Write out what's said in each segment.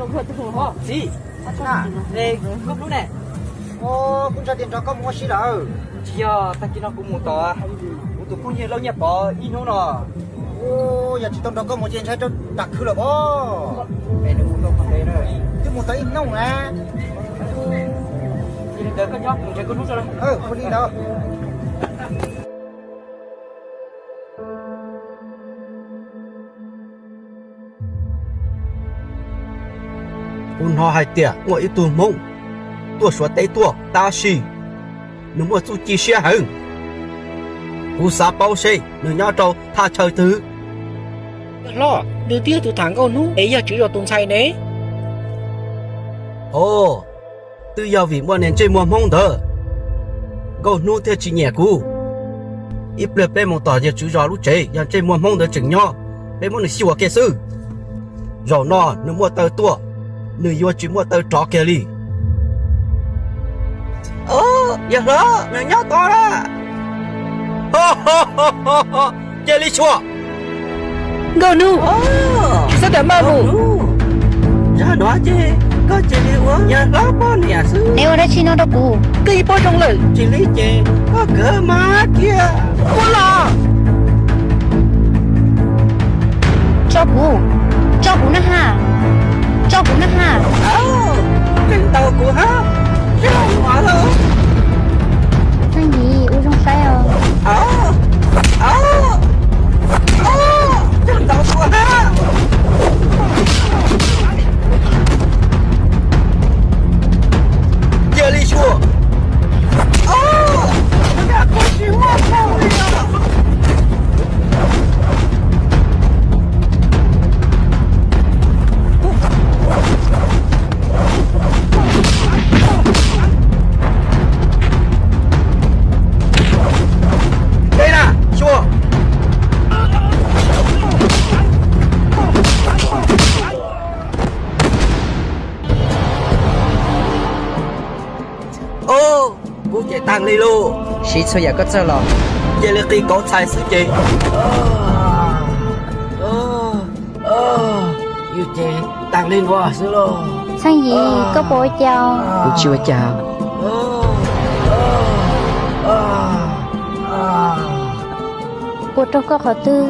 Txiv, koj hnub ne? Kuv ntshe tias nrog koj mus ua si lawm. Tsis yog, tag kis no kuv mus tom kuv tus phooj ywg Lauj Nyiaj Pov ib hnub no. Yog tsis tau nrog koj mus ces ntshai rau tam khw lawm pob. Twb mus tau ib hnub na. Ua li ntawd koj nyob mus ntshe koj hnub tso. Ua li ntawd. Kuv hnov hais tias muaj ib tug Hmoob tuaj Suav teb tuaj tab sis nws muaj txuj ci siab heev. Kuv xav paub seb nws nyob rau thaj chaw twg. Hlob, nws twb yog tus tham Nkauj Hnub es yog tswv zos tus ntxhais ne. Os, twb yog vim muaj niag ntsej muag Hmoob ntawd, Nkauj Hnub thiaj tsis nyiam kuv. Ib pliag peb mus tom yawg tswv zos lub tsev, yog ntsej muag Hmoob ntawd tseem nyob, peb muab nws xyuas kiag xwb. Zaum no nws muaj taw tuaj, nws yuav tsis muaj taw rov kiag li. Yawg hlob, nws nyob tod na. Cia li xyuas. Nkauj Hnub, tsis txhob tham maj mus. Zaj no ces koj cia li ua yawg hlob poj niam xwb. Neb ua dab tsi no rau kuv? Koj ib pob zoo lawm. Tsis li ces koj kawg mas kiag. Muab los. Tso kuv, tso kuv na ha, tso kuv na ha. Tseem ntaus kuv hab, yog ua lawm. Txheej Yim, ua zoo saib os. Tseem ntaus kuv hab. Cia li xyuas. Dej na, xyuas. Os, kuv ces tag li lauj. Siv txhua yam koj txawj los. Cia li qi kauv txhais xwb ces. Yus ces tag li no xwb lauj. Txheej Yim, koj puas ua cas? Kuv tsis ua cas. Kuv raug koj qhov twg,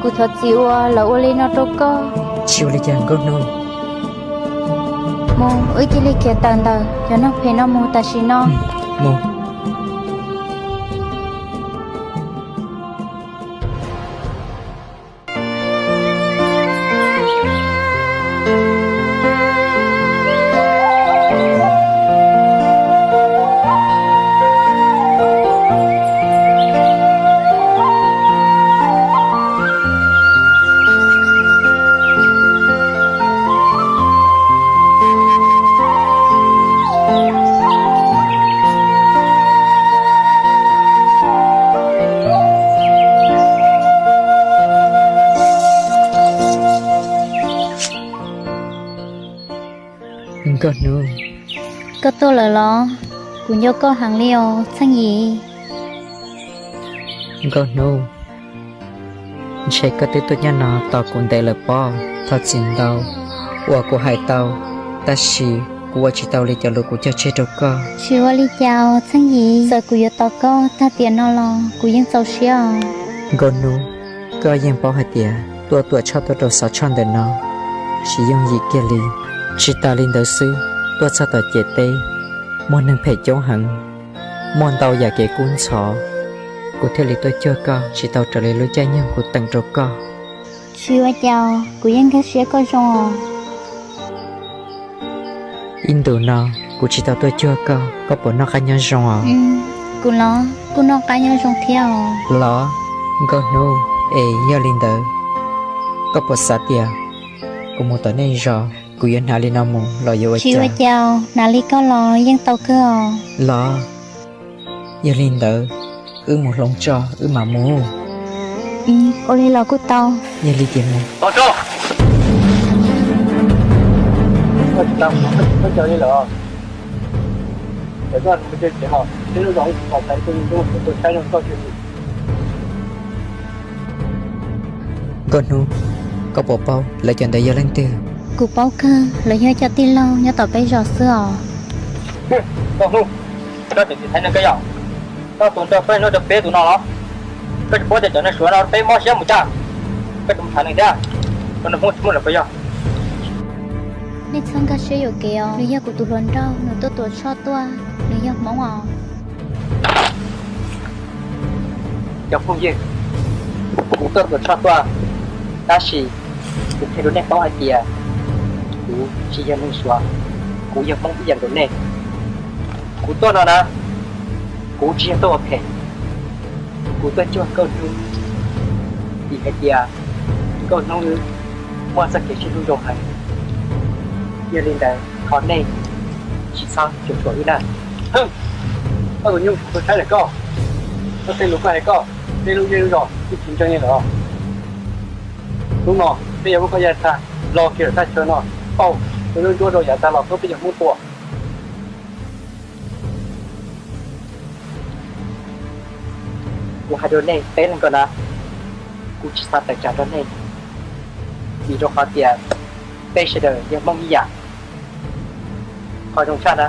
kuv thov txim uas lawv ua li no rau koj. Tsis ua li cas Nkauj Hnub. Mus, wb cia li khiav tawm ntawm cov neeg phem no mus tam sim no. Mus. Nkauj Hnub. Koj tuaj lawm los? Kuv nco koj heev li os Txheej Yim. Nkauj Hnub, ntshe koj twb tuaj nyob no tos kuv ntev lawm pob. Thov txim ntau uas kuv hais tau, tab sis kuv ua tsis tau li cov lus kuv cog tseg rau koj. Tsis ua li cas os Txheej Yim, txawm kuv yuav tos koj tag tiam no los kuv yeej txaus siab os. Nkauj Hnub, koj yeej paub hais tias tuaj tuam tshoj tuaj rau xov tshoj ntawm no tsis yooj yim kiag li. Tsis tas li ntawd xwb, tuaj txog tom ciam teb muaj neeg phem coob heev, muaj ntau yam kev kub ntxhov, kuv thiaj li tuaj cuag koj tsis tau raws li lub caij nyoog kuv teem rau koj. Tsis ua cas, kuv yeej nkag siab koj zoo os. Ib ntus no kuv tsis tau tuaj cuag koj, koj puas noj qab nyob zoo os? Kuv los kuj noj qab nyob zoo thiab os. Los, Nkauj Hnub, es yog li ntawd koj puas xav tias kuv mus tom nej zos kuv yuav hnav li no mus los yuav ua cas? Tsis ua cas, hnav li koj los yeej tau kawg os. Los, yog li ntawd wb mus hloov tso wb mam mus. Ua li los kuj tau. Yog li ces mus. Nkauj Hnub, koj puas paub lawv cov ntawd yog leej twg? Kuv paub kawg, lawv yog cov tij laug nyob tom peb zos xwb os. Koj hnub, koj tseem tiv thaiv neeg koj yog? Koj tus nrog peb hnub rau peb tus no los? Koj tsis paub tias cov neeg Suav no peb mob siab mus cas? Koj tseem thaiv neeg thiab, koj no Hmoob tsis muaj los koj yog? Nej txhob nkag siab yuam kev os, nws yog kuv tus hluas nraug, nws tuaj tuam tshoj tuaj, nws yog Hmoob os. Cov phooj ywg, kuv tuaj tuam tshoj tuaj, tab sis kuv qhia rau nej paub hais tias kuv tsis yog neeg Suav, kuv yog Hmoob ib yam nkaus nej. Kuv tuaj no na, kuv tsis yog tuaj ua phem, kuv tuaj cuag Nkauj Hnub, vim hais tias Nkauj Hnub wb muaj txoj kev sib hlub zoo heev. Yog li ntawd thov nej tsis txhob cuam tshuam wb na. Koj tus nyuj, koj saib lawm koj, koj tej lus koj hais koj, tej lub zej lub zos twb tsis ntseeg li lawm. Hnub no peb yuav muab koj yav tag los kiag lawm thaj chaw no, pauj tus ntsuab rau yav tag los tuaj peb cov Hmoob tua. Kuv hais rau nej peb leeg ko na, kuv tsis xav tawm tsam rau nej, vim rau qhov tias peb sawv daws yog Hmoob ib yam. Qhov zoo tshaj na,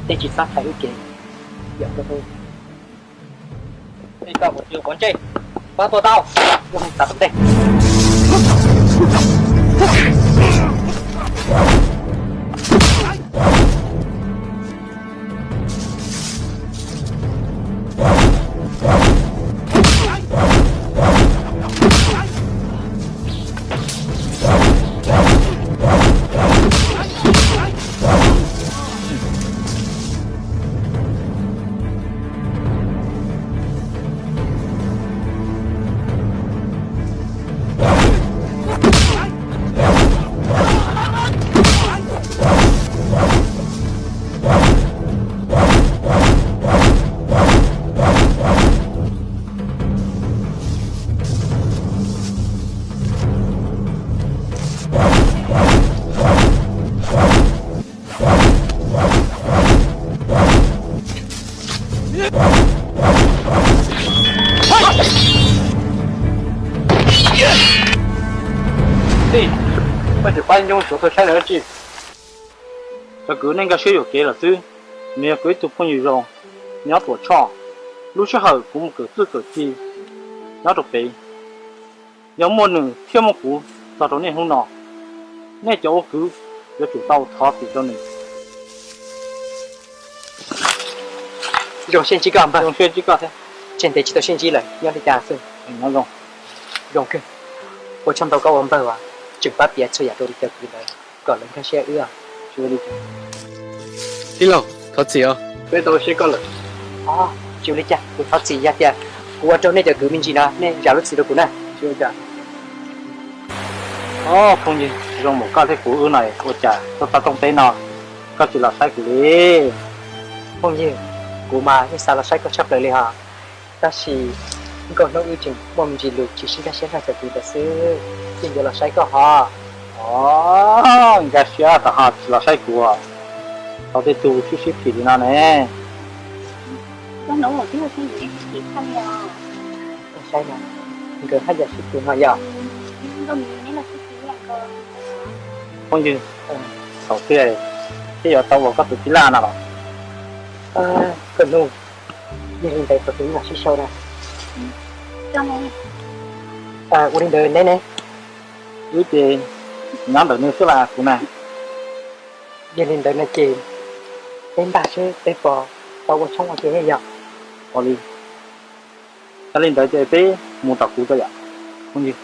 nej tsis txhob thaiv wb kev. Yog koj tus, nej koj mus twg pov ntsej, pab tua tau, ua neeg xav tom ntej. Tij, koj tsis pab Ncoob Suav tuaj saib lawv dab tsi? Cov kwv, nej nkag siab yuam kev lawm xwb. Nws yog kuv ib tug phooj ywg zoo nyob Tuam Tshoj. Lub sij hawm kuv mus kawm txuj kawm ci nyob rau pem, yog muaj nws thiab muaj kuv txog rau niaj hnub no, nej cov ua kwv yuav tsum tau thov txim rau nws. Zoo siab ntsib koj npawg. Zoo siab ntsib koj thiab. Tseg ntev tsis tau sib ntsib lawm, nyob li cas xwb? Nyob zoo. Zoo kawg. Ua tsaug ntau koj ua npawg as, tseem pab piav txhua yam rau li cov kwv ntawd kom lawv nkag siab wb. Tij laug, thov txim os. Peb tau ua siab koj lawm. Tsis ua li cas, kuv thov txim yog tias kuv ua rau nej cov kwv me ntsis no, nej zam lub txim rau kuv na. Tsis ua cas. Ob phooj ywg zoo npaum koj thiab kuv wb no ua cas tuaj txog rooj teb no koj tsis los saib kuv li? Phooj ywg, kuv mas yeej xav los saib koj tshaj plaws li hos, tab sis Nkauj Hnub wb tseem muaj me ntsis lus tsis sib nkag siab nrog cov kwv ntawd xwb, yeej yuav los saib koj hos. Os, nkag siab tas ho tsis los saib kuv, tau tej tug sib sib phim li no ne. Saib no, nkawd haj yam sib hlub no yog. Phooj ywg, thaum twg thiaj yuav tau ua koj tus tij laug no los? Nkauj Hnub, yog li ntawd thaum twg wb mam sib sau na. Ua li ntawd neb ne? Wb ces nyob ntawm nws xwb las kuv na. Yog li ntawd no ces peb npaj seb peb puas tau ua tshoob ua ke yog? Ua li, yog li ntawd ces peb mus tom kuv tso yom phooj ywg.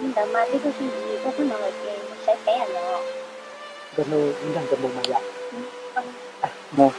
Li ntawd mas twb tuaj sib ntsib koj xwb no lawm ces mus saib peb os. Nkauj Hnub, wb nrog nkawd mus mas yom. Mus.